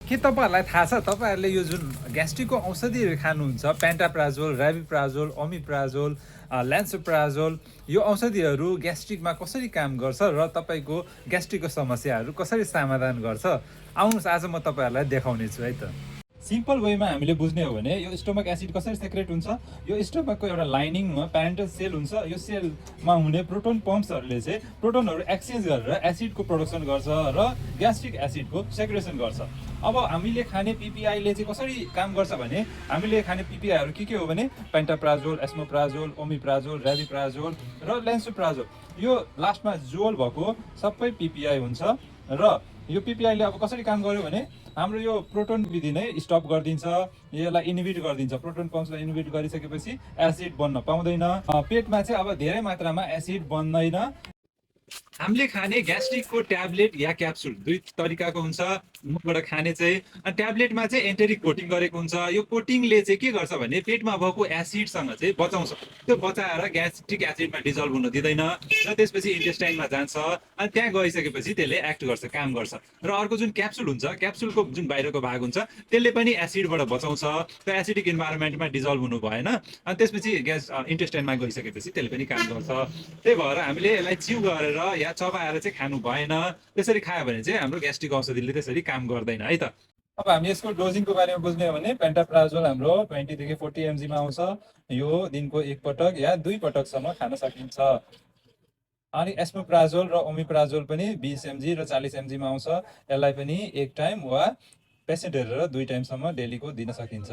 के तपाईँहरूलाई थाहा छ तपाईँहरूले यो जुन ग्यास्ट्रिकको औषधिहरू खानुहुन्छ पेन्टाप्राजोल, ऱ्याबिप्राजोल, ओमिप्राजोल, ल्यान्सोप्राजोल यो औषधिहरू ग्यास्ट्रिकमा कसरी काम गर्छ र तपाईँको ग्यास्ट्रिकको समस्याहरू कसरी समाधान गर्छ आउनुहोस् आज म तपाईँहरूलाई देखाउने छु है त। सिम्पल वेमा हामीले बुझ्ने हो भने यो स्टोमक एसिड कसरी सेक्रेट हुन्छ, यो स्टोमकको एउटा लाइनिङमा प्यारेन्टल सेल हुन्छ, यो सेलमा हुने प्रोटोन पम्प्सहरूले चाहिँ प्रोटोनहरू एक्सचेन्ज गरेर एसिडको प्रोडक्सन गर्छ र ग्यास्ट्रिक एसिडको सेक्रेसन गर्छ। अब हामीले खाने पिपिआईले चाहिँ कसरी काम गर्छ भने हामीले खाने पिपिआईहरू के हो भने पेन्टाप्राजोल, एस्मोप्राजोल, ओमिप्राजोल, ऱ्याबिप्राजोल र ल्यान्सोप्राजोल, यो लास्टमा जोल भएको सबै पिपिआई हुन्छ। र यो पिपिआईले अब कसरी काम गर्यो भने हाम्रो यो प्रोटोन विधि नै स्टप गरिदिन्छ, यसलाई इन्हिबिट गरिदिन्छ। प्रोटोन पम्प्सलाई इन्हिबिट गरिसकेपछि एसिड बन्न पाउँदैन, पेटमा चाहिँ अब धेरै मात्रामा एसिड बन्दैन। हामीले खाने ग्यास्ट्रिकको ट्याब्लेट या क्याप्सुल दुई तरिकाको हुन्छ मुखबाट खाने चाहिँ। ट्याब्लेटमा चाहिँ एन्टेरिक कोटिङ गरेको हुन्छ। यो कोटिङले चाहिँ के गर्छ भने पेटमा भएको एसिडसँग चाहिँ बचाउँछ, त्यो बचाएर ग्यास्ट्रिक एसिडमा डिजल्भ हुन दिँदैन र त्यसपछि इन्टेस्टाइनमा जान्छ अनि त्यहाँ गइसकेपछि त्यसले एक्ट गर्छ, काम गर्छ। र अर्को जुन क्याप्सुल हुन्छ, क्याप्सुलको जुन बाहिरको भाग हुन्छ त्यसले पनि एसिडबाट बचाउँछ, त्यो एसिडिक इन्भाइरोमेन्टमा डिजल्भ हुनु भएन अनि त्यसपछि ग्यास इन्टेस्टाइनमा गइसकेपछि त्यसले पनि काम गर्छ। त्यही भएर हामीले यसलाई च्यु गरेर या चबाएर चाहिँ खानु भएन, त्यसरी खायो भने चाहिँ हाम्रो ग्यास्ट्रिक औषधिले त्यसरी काम गर्दैन है त। अब हामी यसको डोजिङको बारेमा बुझ्ने हो भने पेन्टाप्राजोल हाम्रो 20 देखि 40 mg मा आउँछ, यो दिनको एक पटक या दुई पटकसम्म खान सकिन्छ। अनि एस्मोप्राजोल र ओमिप्राजोल पनि 20 mg र 40 mg मा आउँछ, यसलाई पनि एक टाइम वा पेसेन्ट हेरेर दुई टाइमसम्म डेलीको दिन सकिन्छ।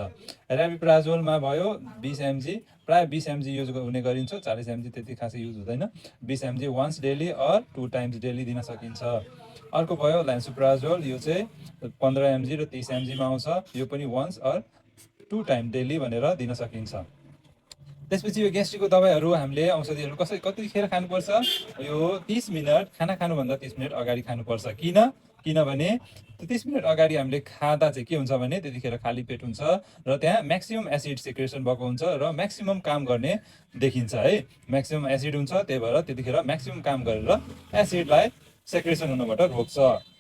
ऱ्याबिप्राजोलमा भयो 20 mg, प्रायः 20 mg युज हुने गरिन्छ, 40 mg त्यति खासै युज हुँदैन। 20 mg once daily or 2 times daily दिन सकिन्छ। अर्को भयो ल्यान्सोप्राजोल, यो चाहिँ 15 mg र 30 mg मा आउँछ, यो पनि वन्स अर 2 टाइम डेली भनेर दिन सकिन्छ। त्यसपछि यो ग्यास्ट्रिकको दबाईहरू हामीले औषधिहरू कतिखेर खानुपर्छ, यो 30 मिनट खाना खानुभन्दा 30 मिनट अगाडि खानुपर्छ। किनभने 30 मिनट अगाडि हामीले खाँदा चाहिँ के हुन्छ भने त्यतिखेर खाली पेट हुन्छ र त्यहाँ म्याक्सिमम एसिड सिक्रेसन भएको हुन्छ र म्याक्सिमम काम गर्ने देखिन्छ है। म्याक्सिमम एसिड हुन्छ, त्यही भएर त्यतिखेर म्याक्सिमम काम गरेर एसिडलाई सेक्रेसन हुनबाट रोक्छ।